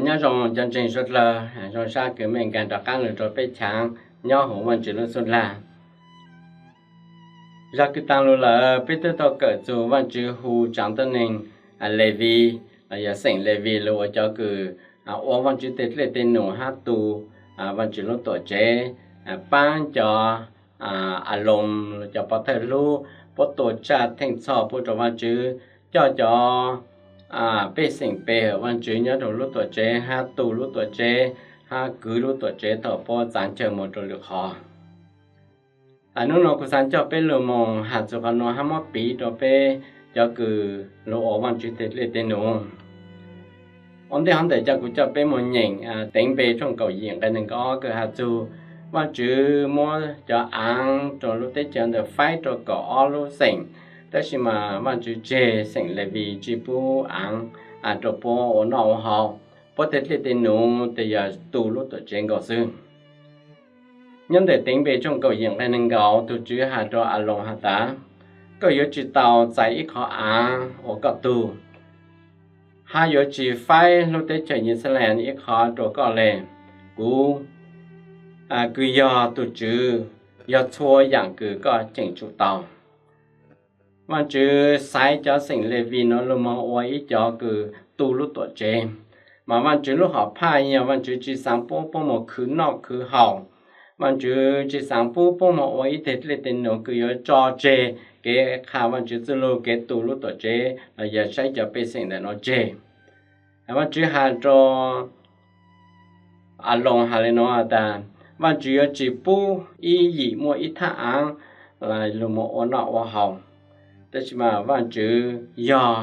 Nyob zoo cov ntseeg suav dlawg, zoo sab kws mej nkaag rov qaab lug rua peb channel nyob huv Vaajtswv lub xub lag. Zag kws taag lug lawm peb twb tau kawm txug Vaajtswv hu tsaav tuab neeg Levis, los yog xeem Levis lug ua cov kws ua Vaajtswv teg dlej teg num hab tu Vaajtswv lub tuam tsev, paab cov Aloos cov pov thawj hlub puab tua tsaj theej txhoj pub rua Vaajtswv, coj cov pej xeem pe hawm Vaajtswv nyob rua lub tuam tsev hab tu lub tuam tsev hab kwv lub tuam tsev thaum puab txaav chaw moog rua lwm qhov. Hnub nuav kuv xaav coj peb lug moog has txug qhov nuav hab muab piv rua peb cov kws lug ua Vaajtswv teg dlej teg num. Ua ntej hov ntawm coj kuv coj peb moog nyeem Teev Npe tshooj kaum yim nqe neeg nkaum ob kws has txug Vaajtswv muab cov aav rua lub teb chaws ntawd faib rua kaum ob lub xeem, tab sis mas Vaajtswv tseg xeem Levis tsi pub aav rua puab ua noj ua haus, puab teg dlej teg num tes yog tu lub tuam tsev nkaus xwb. Nyob ntawm Teev Npe tshooj kaum yim nqe neeg nkaum, tug Tswv has rua Aloos has tas, koj yuav tsi tau txais ib qho aav ua koj tug, hab yuav tsi faib lub teb chaws Yixalayees ib qho rua koj le. Kuv kws yog tug Tswv, yog txhua yaam kws koj cheem tsum tau. Vaajtswv xaiv cov xeem Levis nuav lug moog ua ib cov kws tu lub tuam tsev, mas Vaajtswv lub hom phaj yog Vaajtswv tsi xaav pub puab moog khwv noj khwv haus. Vaajtswv tsi xaav pub puab moog ua ib teg dlej teg num kws yuav tso tseg kev qha Vaajtswv txuj lug, kev tu lub tuam tsev los yog saib cov pej xeem ntawm nuav tseg. Vaajtswv has rua Aloos has le nuav tas, Vaajtswv yuav tsi pub ib yim muaj ib thaj aav lug moog ua noj ua haus, tab sis mas Vaajtswv yog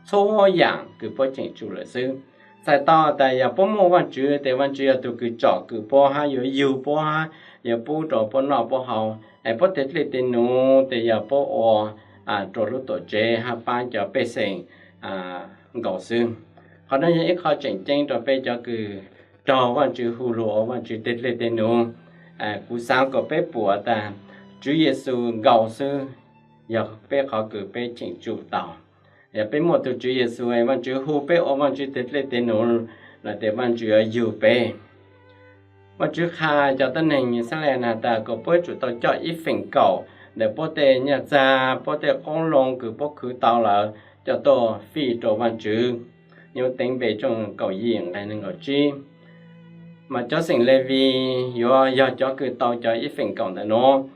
txhua yaam kws puab cheem tsum lawm xwb. Txhais tau tas yog puab muaj Vaajtswv tes Vaajtswv yog tug kws tsom kwm puab hab yuav yug puab hab yuav pub rua puab noj puab haus, es puab teg dlej teg num tes yog puab ua rua lub tuam tsev hab paab cov pej xeem nkaus xwb. Qhov nuav yog ib qho tseem ceeb rua peb cov kws raug Vaajtswv hu lug ua Vaajtswv teg dlej teg num. Kuv xaav kom peb pum tas Tswv Yexus nkaus xwb yog peb qhov kws peb cheem tsum tau. Yog peb muaj tug Tswv Yexus, Vaajtswv hu peb ua Vaajtswv teg dlej teg num lawm tes Vaajtswv yuav yug peb. Vaajtswv qha cov tuab neeg Yixalayees has tas kom puab tsum tau coj ib feem kaum ntawm puab tej nyaj txag, puab tej qoob loo kws puab khwv tau lawm coj tuaj fij rua Vaajtswv. Nyob Teev Npe tshooj kaum yim nqe neeg nkaum tsib, mas cov xeem Levis yuav yog cov kws tau cov ib feem kaum ntawm nuav.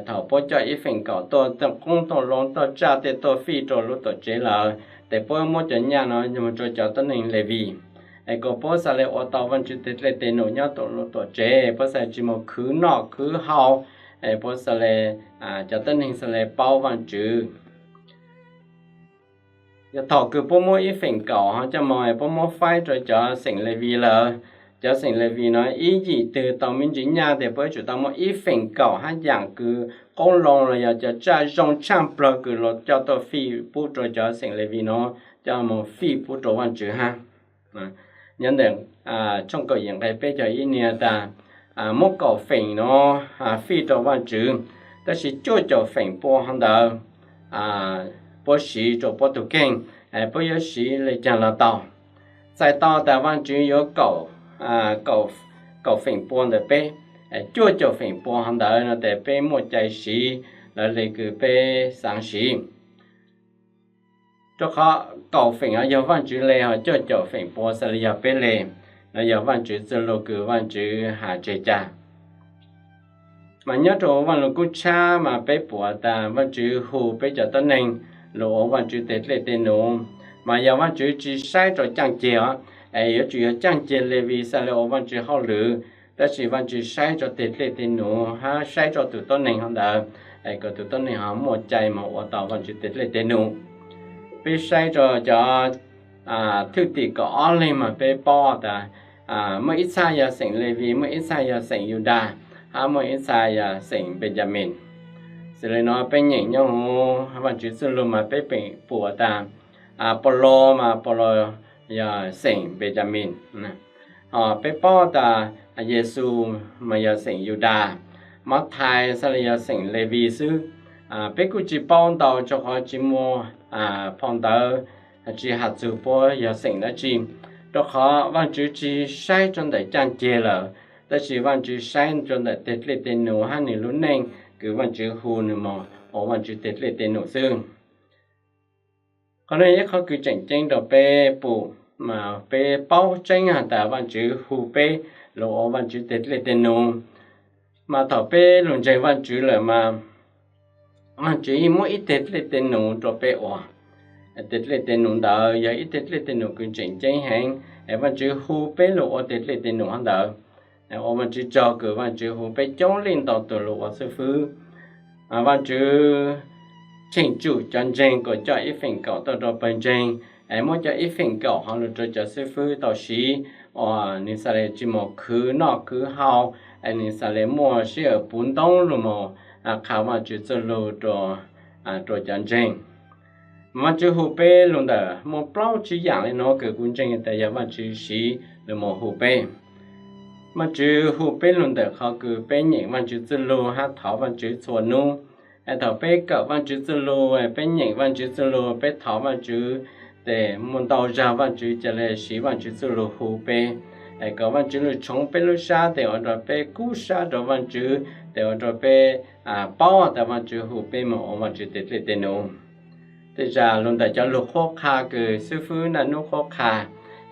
Thaum puab coj ib feem kaum tuaj, tej qoob tuaj loo tuaj tsaj tej tuaj fij rua lub tuam tsev lawm tes puab muab cov nyaj nuav moog rua cov tuab neeg Levis, es kom puab xaav le ua tau Vaajtswv teg dlej teg num nyob rua lub tuam tsev, puab xaav le tsi moog khwv noj khwv haus, es puab xaav le, cov tuab neeg xaav le paub Vaajtswv. Yog thaum kws puab muab ib feem kaum ho coj moog puab muab faib rua cov xeem Levis lawm, cov xeem Levis nuav ib yim twg tau me ntsis nyaj tes puab yuav tsum tau muab ib feem kaum hab yaam kws qoob loo los yog cov tsaj zoo tshaaj plawg kws lug coj tuaj fij pub rua cov xeem Levis nuav coj moog fij pub rua Vaajtswv hab. Nyob ntawm tshooj kaum yim nqe peb caug ib nias tas, muab kaum feem nuav fij rua Vaajtswv, tab sis cuaj caum feem pua hov ntawd puab siv rua puab tug kheej, puab yuav siv le caag los tau. Txhais tau tas Vaajtswv yuav kaum feem pua ntawm peb, cuaj caum feem pua hov ntawd no tes peb muaj cai siv lawv le kws peb xaav siv. Rua qhov kaum feem yog Vaajtswv le, ho cuaj caum feem pua xaav le yog peb le, los yog Vaajtswv txuj lug kws Vaajtswv has tseg ca. Mas nyob rua Vaaj Lug Kub tshab mas peb pum tas Vaajtswv hu peb cov tuab neeg lug ua Vaajtswv teg dlej teg num, mas yog Vaajtswv tsi saib rua caaj ceg os, es yuav tsum yog caaj ceg Levis xaav le ua Vaajtswv hauj lwm, tab sis Vaajtswv saib rua teg dlej teg num hab saib rua tug tuab neeg hov ntawd, es kom tug tuab neeg ho muaj cai moog ua tau Vaajtswv teg dlej teg num. Peb saib rua cov thwj tim kaum ob leeg mas peb paub tas muaj ib txhaj yog xeem Levis, muaj ib txhaj yog xeem Yudas, hab muaj ib txhaj yog xeem Npeyamees. Xws le nuav peb nyeem nyob huv Vaajtswv txuj lug mas peb pum tas Paulus mas Paulus yog xeem Npeyamees. Ho peb paub tas Yexus mas yog xeem Yudas, Mathais xaav le yog xeem Levis xwb. Peb kuj tsi paub ntau rua qhov tsi muaj phau ntawv tsi has txug puab yog xeem dlaab tsi. Rau qhov Vajtswv tsis saib rau ntawm caj ces lawm, tab sis Vajtswv saib rau ntawm tej dlej tej num hab nwg lub neej kws Vajtswv hu nwg moog ua Vajtswv tej dlej tej num xwb. Qhov no yog ib qhov kws tseem ceeb rau peb pum, mas peb paub tseeb has tas Vajtswv hu peb lug ua Vajtswv tej dlej tej num. Mas thaum peb lug ntseeg Vajtswv lawm mas Vajtswv yeej muab ib tej dlej tej num rau peb ua. Tej dlej tej num ntawd yog ib tej dlej tej num kws tseem ceeb heev, es Vajtswv hu peb lug ua tej dlej tej num hov ntawd. Ua Vajtswv tsaug kws Vajtswv hu peb coob leej ntau tug lug ua xib fwb. Vajtswv cheem tsum cov ntseeg kuas coj ib feem kaum tuaj rau pawg ntseeg, es muab cov ib feem kaum hov lug rau cov xib fwb tau siv, uas nwg xaav le tsi moog khwv noj khwv haus, es nwg xaav le muaj sij hawm puv ntoob lug moog qha Vajtswv txuj lug rua cov ntseeg. Mas Vajtswv hu peb lug ntawm muaj plaub tsib yaam le nuav kws kuv ntseeg tas yog Vajtswv siv lug moog hu peb. Vajtswv hu peb lug ntawm qhov kws peb nyeem Vajtswv txuj lug hab thov Vajtswv txhua nub. Es thaum peb kawm Vajtswv txuj lug, peb nyeem Vajtswv txuj lug, peb thov Vajtswv, tes muaj ntau zag Vajtswv ca le siv Vajtswv txuj lug hu peb, es kom Vajtswv lug tshoov peb lub sab tes ua rua peb kub sab rua Vajtswv, tes ua rua peb paub tas Vajtswv hu peb moog ua Vajtswv tej dlej tej num. Tej zag lug ntawm cov lug qhuab qha kws xib fwb naj nub qhuab qha,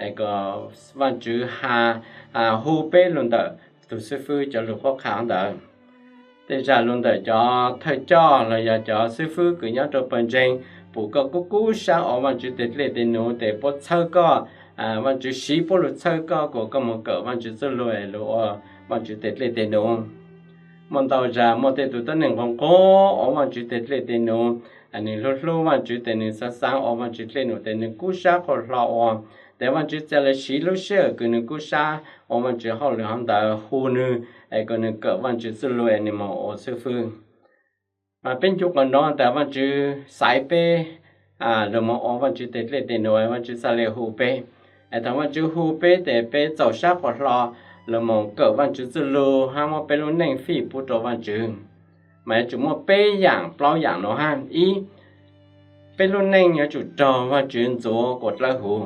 es kom Vajtswv ha hu peb lug ntawm tug xib fwb cov lug qhuab qha ntawd. Tej zag lug ntawm cov thawj coj los yog cov xib fwb kws nyob rua pawg ntseeg, pum koj kub kub sab ua Vajtswv tej dlej tej num tes puab txhawb koj, Vajtswv siv puab lug txhawb koj kuas koj moog kawm Vajtswv txuj lug es lug ua Vajtswv tej dlej tej num. Muaj ntau zag muaj tej tug tuab neeg nquag nquag ua Vajtswv tej dlej tej num, nwg hlub hlub Vajtswv tes nwg xaav xaav ua Vajtswv dlej num tes nwg kub sab quas hlo ua, tes Vajtswv ca le siv lub sij hawm kws nwg kub sab ua Vajtswv hauj lwm hov ntawd hu nwg, es kom nwg kawm Vajtswv txuj lug es nwg moog ua xib fwb. Mas peb ncu qhov nuav tas Vajtswv xaiv peb lug moog ua Vajtswv tej dlej tej num, Vajtswv xaav le hu peb. Es thaum Vajtswv hu peb tes peb txaus sab quas hlo lug moog kawm Vajtswv txuj lug hab muab peb lub neej fij pub rua Vajtswv. Mas yuav tsum muaj peb yaam plaub yaam nuav hab. Ib, peb lub neej yuav tsum raug Vajtswv ntxuav kuas dlawb huv.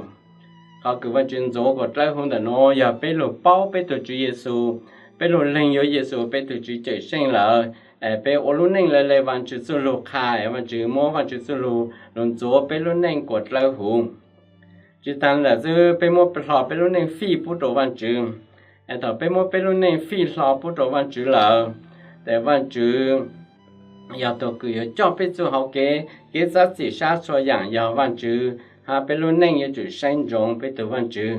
Qhov kws Vajtswv ntxuav kuas dlawb huv ntawm nuav yog peb lug paub peb tug Tswv Yexus, peb lug leeg yuav Yexus peb tug Tswv Cawm Seej lawm, es peb ua lub neej le le Vajtswv txuj lug qha, es Vajtswv muab Vajtswv txuj lug lug ntxuav peb lub neej kuas dlawb huv. Tsis taag ntawd xwb, peb muab hlo peb lub neej fij pub rua Vajtswv. Es thaum peb muab peb lub neej fij hlo pub rua Vajtswv lawm, tes Vajtswv yog tug kws yuav coj peb txuj hauv kev, kev xav txim sab txhua yaam yog Vajtswv, hab peb lub neej yuav tsum saib ntsoov peb tug Vajtswv.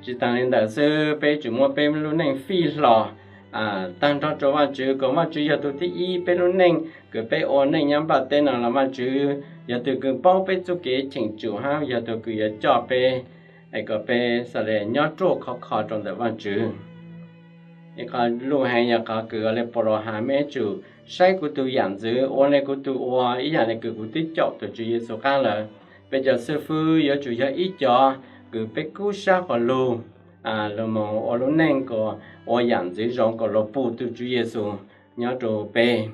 Tsis taag le ntawd xwb, peb yuav tsum muab peb lub neej fij hlo taag nrho rua Vajtswv, kom Vajtswv yog tug thib ib peb lub neej, kws peb ua neej nyob nplaj teb no los Vajtswv yog tug kws paub peb txuj kev cheem tsum hab yog tug kws yuav coj peb, es kom peb xaav le nyob ruaj khov kho rua ntawm Vajtswv. Ib qhov luj heev yog qhov kws ua le Paulus has, mej yuav tsum saib kuv tug yaam ntxwv ua le kuv tug ua ib yaam le kws kuv twb caum tug Tswv Yexus qaab lawm. Peb cov xib fwb yuav tsum yog ib cov kws peb kub sab quas lug, lug moog ua lub neej kom ua yaam ntxwv zoo kom lug pum tug Tswv Yexus nyob rua peb.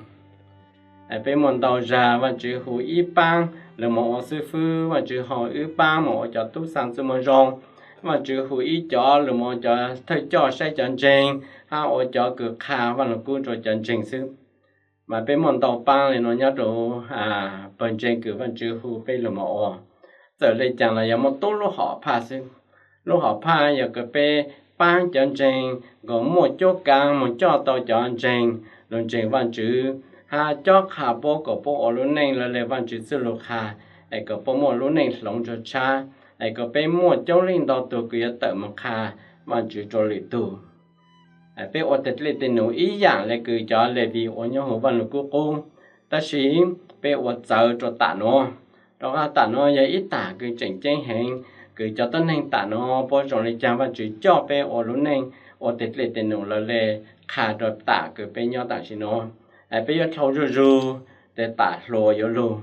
Peb muaj ntau zag Vajtswv hu ib paab lug moog ua xib fwb, Vajtswv hu ib paab moog ua cov tub xaa txuj moo zoo, Vajtswv hu ib cov lug moog ua cov thawj coj saib cov ntseeg, hab ua cov kws qha Vaaj Lug Kub rua cov ntseeg xwb. Mas peb muaj ntau paab le nuav nyob rua pawg ntseeg kws Vaajtswv hu peb lug moog ua. Txawm le caag los yog muaj tub lub hom phaj xwb. Lub hom phaj yog kws peb paab cov ntseeg kom muaj cuab kaav moog coj tau cov ntseeg lug ntseeg Vaajtswv, hab cob qha puab kom puab ua lub neej lawv le Vaajtswv txuj lug qha, es kom puab muaj lub neej hloov nrug tshab, es kom peb muaj coob leej ntau tug kws yuav tawm moog qha Vaajtswv rua lwm tug. Peb ua tej dlej tej num ib yaam le kws cov Levis ua nyob huv Vaaj Lug Kub qub, tab sis peb ua txawv rua tam nuav. Rua qhov tam nuav yog ib tam kws tseem ceeb heev, kws cov tuab neeg tam nuav puab zoo le caag Vaajtswv coj peb ua lub neej ua tej dlej tej num lawv le qha rua tam kws peb nyob tam sim nuav. Peb yuav dlhau zuj zug, tes tam hluas yuav lug,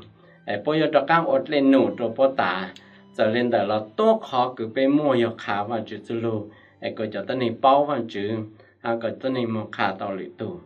es puab yuav rov qaab ua dlej num rua puab tas. Txawm le ntawm los tuab qhov kws peb muaj yog qha Vaajtswv txuj lug, es kom cov tuab neeg paub Vaajtswv, hab kom tuab neeg moog qha tau lwm tug.